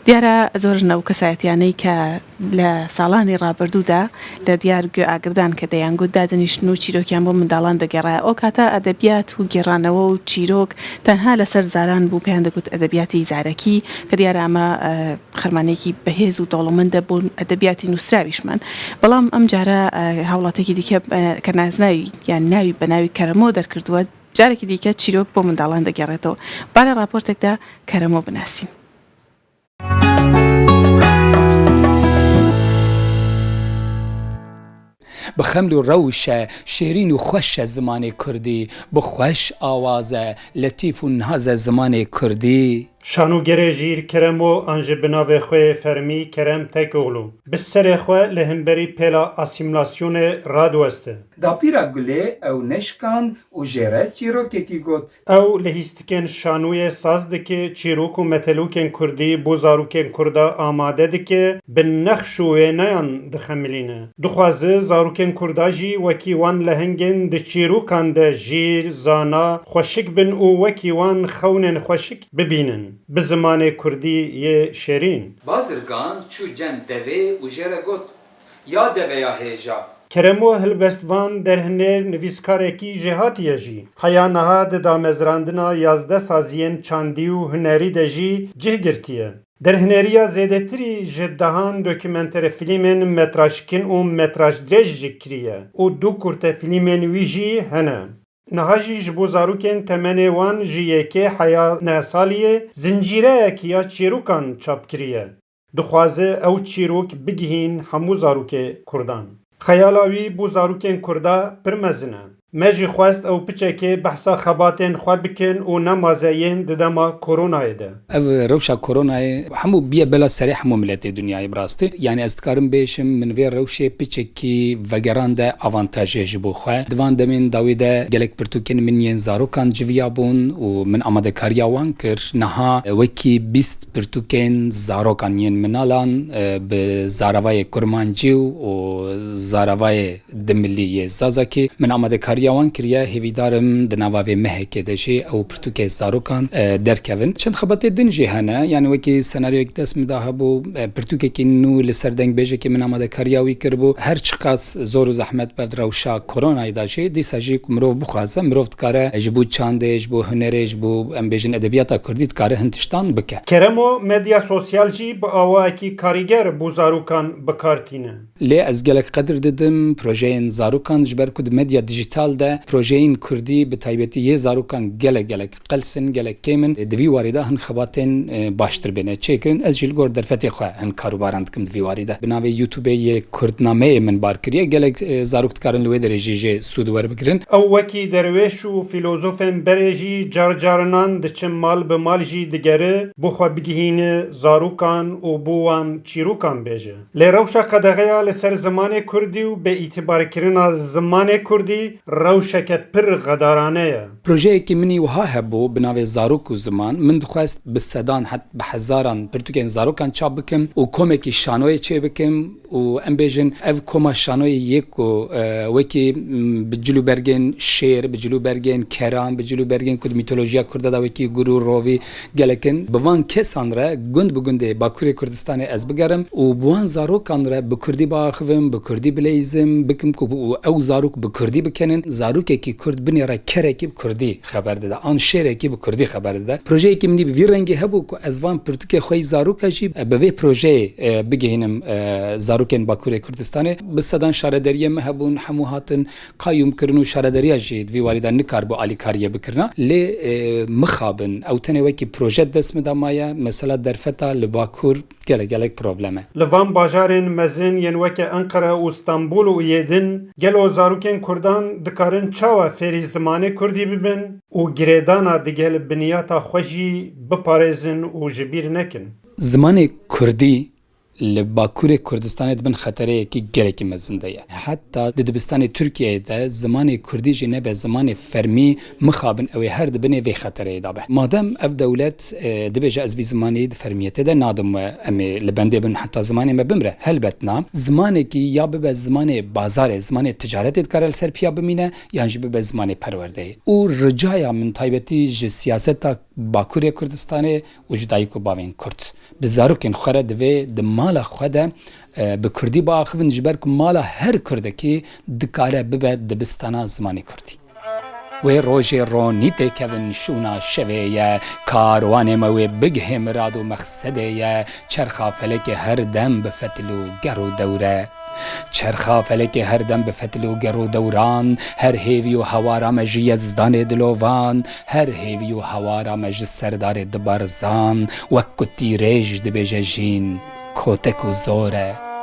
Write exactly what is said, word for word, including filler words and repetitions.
دیارە زۆرن ئەو کەسایەتیانەی کە لە ساڵانی ڕابردوودا لە دیار گوێ ئاگردان کە دەیانگوت دادنیشتن و چیرۆکیان بۆ منداڵان دەگەڕایە. ئەو کاتە ئەدەبیات و گێڕانەوە و چیرۆک تەنها لەسەر زاران بوو، پێیان دەگوت ئەدەبیاتی زارەکی، کە دیارە ئەمە، ئە، خەرمانەیەکی بەهێز و دەوڵەمەندە بۆ ئەدەبیاتی نووسراویشمان. بەڵام ئەم جارە، ئە، هاوڵاتێکی دیکە، ئە، کە نازناوی یان ناوی بە ناوی کەرەمۆ دەرکردووە، جارێکی دیکە چیرۆک بۆ منداڵان دەگەڕێتەوە. با لە ڕاپۆرتێکدا کەرەمۆ بناسین. Bi xeml û rewş e, şêrîn û xweş e zimanê kurdî, bi xweş awaz e, letîf û naz e zimanê kurdî. Şanogerê jîr Keremo an ji bi navê xwe yê fermî Kerem Tekoglu, bi serê xwe li hemberî pêla asîmlasyonê radiweste. Dapîra Gulê ew neşkand û jê re çîrokekî got. Ew lihîstikên şanoyê saz dike, çîrok û metelûkên kurdî bo zarokên kurda amade dike, bi nexş û wêneyan dixemilîne. Dixwaze zarokên kurda jî wekî wan lehengên di çîrokan de jîr, zana, xweşik bin û wekî wan xewnên xweşik bibînin, bi zimanê kurdî yê şêrîn. Bazirgan çû cem devê û jê re got, Ya deveya hêja! Keremo helbestvan, derhêner, nivîskarekî jêhatî ye jî. Heya niha di damezrandina yazdeh saziyên çandî û hunerî de jî cih girtiye. Derhêneriya zêdetirî ji dehan dokumenterfîlmên metrajkin û metrajdirêj jî kiriye û du kurtefîlmên wî jî hene. Niha jî ji bo zarokên temenê wan ji yekê heya neh saliyê zincîreyek ya çîrokan çap kiriye. Dixwaze ew çîrok bigihîn hemû zarokê kurdan. Xeyala wî bo zarokên kurda pir mezin e. Me jî xwest ew piçekê behsa xebatên xwe bikin û nemaze yên di dema koronayê de. Ev rewşa koronayê hemû biye bela serê hemû miletê dinyayê bi rastî. Yanî ez dikarim bêjim min vê rewşê piçekî vegeran de avantajê ji bo xwe. Di van demên dawî de gelek pirtûkên min yên zarokan civiya bûn û min amadekariya wan kir. Niha wekî bîst pirtûkên zarokan yên minalan, e, bi zaravayê kurmancî û zaravayê dimilî yê zazakî min amadekariya wan kiriye. Hêvîdar im di nava vê mehekê de jî ew pirtûkê zarokan, e, derkevin. Çend xebatê din jî hene, yanî wekî senaryoyek dest min de hebû, e, pirtûkekî nû li ser dengbêjekî min amadekariya wî kiribû. Her çiqas zor û zehmet be di rewşa koronayê de jî, dîsa jî ku mirov bixwaze, mirov dikare ji bo çandê, ji bo hunerê, ji bo, em bêjin, edebiyata kurdî dikare hin tiştan bike. Keremo medya sosyal jî bi awayekî karîger bo zarokan bi kar tîne. Lê ez gelek qedir didim projeyên zarokan, ji ber ku di medya dîjîtal de projeyên kurdî, bi taybetî yê zarokan, gelek gelek qels in, gelek kêm in. Di vî warî de hin xebatên, e, baştir bêne çêkirin. Ez jî li gor derfetê xwe hin karûbaran dikim di vî warî de. Bi navê YouTubeê yê Kurdnameyê min bar kiriye. Gelek, e, zarok dikarin li wê derê jî jê sûd werbigirin. Ew wekî derwêş û fîlozofên berê jî car carinan diçe mal bi mal jî digere, bo xwe bigihîne zarokan û bo wan çîrokan bêje. Lê rewşa qedexeya li ser zimanê kurdî û bêîtibarkirina zimanê kurdî rewşeke pir xedarane ye. Projeyekî min î wiha hebû bi navê Zarok û Ziman. Min dixwest bi sedan, het bi hezaran pirtûkên zarokan çap bikim û komekî şanoyê çêbikim û, em bêjin, ev koma şanoyê yê ku, e, wekî, m, bi cil û bergên şêr, bi cil û bergên keran, bi cil û bergên ku di mîtolojiya kurda de wekî gur û rovî gelek in. Bi van kesan re gund bi gundê Bakurê Kurdistanê ez bigerim û bi wan zarokan re bi kurdî biaxivim, bi kurdî bileyzim, bikim ku bu, ew zarok bi kurdî bikenin. Zarokekî kurd binê re kerekî bi kurdî xeber dide, an şêrekî bi kurdî xeber dide. Projeyekî min î bi vî rengî hebû ku ez van pirtûkê xwe yî zaroka jî, e, bi vê projeyê, e, bigihînim, e, zarokên Bakurê Kurdistanê. Bi sedan şaredariyê me hebûn, hemû hatin qayûm kirin û şaredariya jî di vî warî de nikaribû alîkariyê bikirina. Lê, e, mixabin, ew tenê wekî proje di dest min de maye, mesela derfeta li Bakur gelek gelek problem e. Li van bajarên mezin yên weke Enqere û Stenbul û yê din, gelo zarokên kurdan dikarin çawa fêrî zimanê kurdî bibin û girêdana digel biniyata xwe jî biparêzin û ji bîr nekin? Zimanê kurdî li Bakurê Kurdistanê di bin xetereyekî gelekî mezin de ye. Heta di dibistanê Tirkiyeyê de zimanê kurdî jî nebe zimanê fermî, mixabin ew ê her di binê vê xetereyê de be. Madem ev dewlet, e, dibêje ez vî zimanî di fermiyetê de nadim we, em ê li bendê bin heta zimanê me bimre. Helbet na. Zimanekî ya bibe zimanê bazarê, zimanê ticaretê dikare li ser piya bimîne, yan jî bibe zimanê perwerdeyê. Û ricaya min taybetî ji siyaseta Bakurê Kurdistanê û ji dayik û bavên Kurd. Bi zarokên xwe re divê di mala xwe de, e, bi Kurdî biaxivin, ji ber ku mala her Kurdekî dikare bibe dibistana zimanê Kurdî. Wê rojê ronî têkevin şûna şevê ye, karwanê me wê bigihê mirad û mexsedê ye, çerxa felekê her dem bi fetil û ger û dewre. Çerxa felekê her dem bi fetil û ger û dewran, her hêvî û hawara me ji Yezdanê dilovan, her hêvî û hawara me ji Serdarê diberzan, wek ku tîrêj dibêje jîn, kotek û zor e.